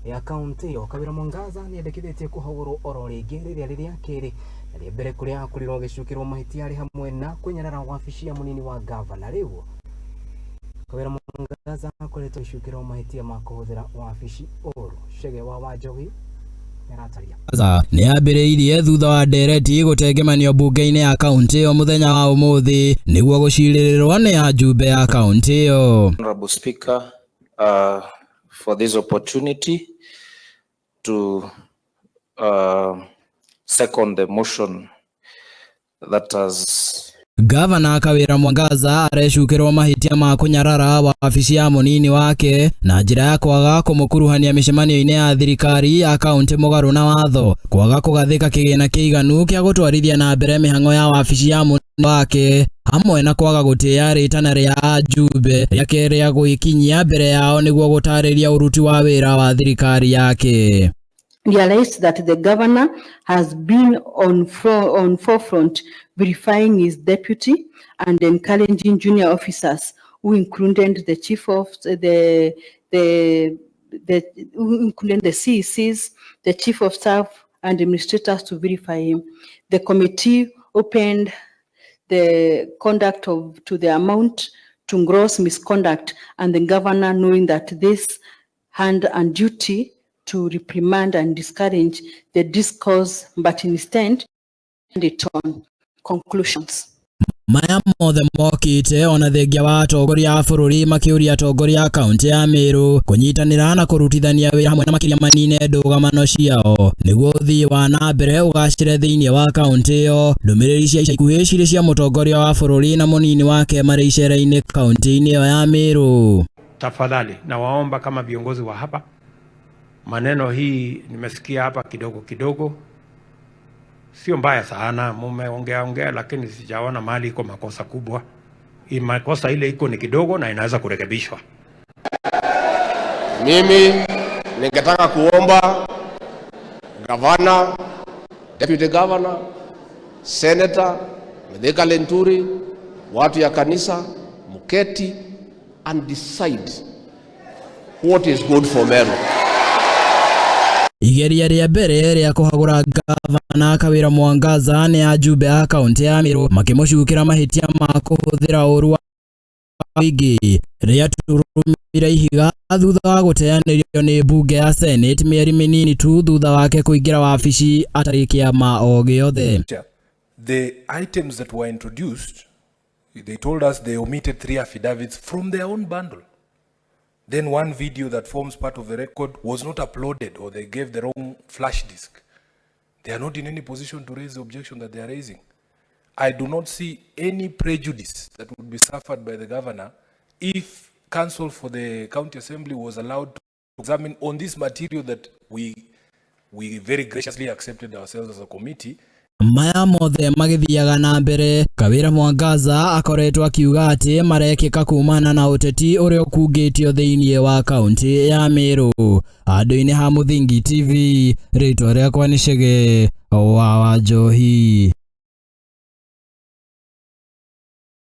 Ya kaunti ĩyo Kawĩra Mwangaza nĩendekithĩtie kũhagũrwo oro rĩngĩ rĩrĩa rĩ rĩa kerĩ na rĩa mbere kũrĩa akorirwo agĩcukĩrwo mahĩtia arĩ hamwe na kũnyarara wabici ya mũnini wa ngavana. Rĩu Kawĩra Mwangaza akoretwo agĩcukĩrwo mahĩtia ma kũhũthĩra wabici ũru. Chege wa Wanjohi nĩarataria. Nĩ yambĩrĩirie thutha wa ndereti gũtengemanio mbunge-inĩ ya kaunti ĩyo mũthenya wa ũmũthĩ nĩguo gũcirĩrĩrwo nĩ ajumbe a kaunti ĩyo. Honorable Speaker, for this opportunity to second the motion that has Gavana Kawira Mwangaza arecukĩrwo mahĩtia ma kũnyarara wabici ya mũnini wake na njĩra ya kwaga kũmũkuruhania mĩcemanio-inĩ ya thirikari ya kaunti mũgarũ na watho, kwaga kũgathĩka kĩgĩna kĩiganu kĩa gũtwarithia na mbere mĩhang'o ya wabici ya mũnini wake hamwe na kwaga gũtĩĩa rĩtana rĩa ajumbe rĩake rĩa gwĩkinyia mbere yao nĩguo gũtarĩria ũruti wa wĩra wa thirikari yake. Realized that the governor has been on forefront verifying his deputy and encouraging junior officers who included the chief of the who included the CECs, the chief of staff and administrators to verify him. The committee opened the conduct of to the amount to gross misconduct, and the governor, knowing that this hand and duty to reprimand and discourage the discourse, but instead it on conclusions. Maya mothe mokĩte ona thengia wa atongoria a bũrũri makĩũria atongoria a kaunti ya Meru kũnyitanĩra na kũrutithania wĩra hamwe na makĩria manine ndũgamano ciao nĩguo ũthii wa na mbere ũgacĩre thĩinĩ wa kaunti ĩyo. Ndũmĩrĩri cia ica ikuhĩ cirĩ cia mũtongoria wa bũrũri na mũnini wake marĩ icera-inĩ kaunti-inĩ ĩyo ya Meru. Tafadhali nawaomba kama viongozi wa hapa, maneno hii nimesikia hapa kidogo kidogo, sio mbaya sana, mumeongea ongea, lakini sijaona mahali iko makosa kubwa. Hii makosa ile iko ni kidogo na inaweza kurekebishwa. Mimi ningetaka kuomba gavana, deputy governor, senator Mithika Linturi, watu ya kanisa, mketi and decide what is good for Meru. Igeria rĩa mbere rĩa kũhagũra gavana Kawĩra Mwangaza nĩ ajumbe a kaunti ya Meru makĩmũcukĩra mahĩtia ma kũhũthĩra ũũru wa mũingĩ rĩaturumire ihiga thutha wa gũteanĩrio nĩ mbunge ya Senate mĩeri mĩnini tu thutha wake kũingĩra wabici atarĩ kĩama o gĩothe. The items that were introduced, they told us they omitted three affidavits from their own bundle. Then one video that forms part of the record was not uploaded, or they gave the wrong flash disk. They are not in any position to raise the objection that they are raising. I do not see any prejudice that would be suffered by the governor if counsel for the county assembly was allowed to examine on this material that we very graciously accepted ourselves as a committee. Maya mothe magĩthiaga na mbere, Kawĩra Mwangaza akoretwo akiuga atĩ marekĩka kumana na ũteti ũrĩa ũkungĩtio thĩinĩ wa kaunti ya Meru. Handũ-inĩ ha Mũthingi TV, rĩtwa rĩakwa nĩ Chege wa Wanjohi.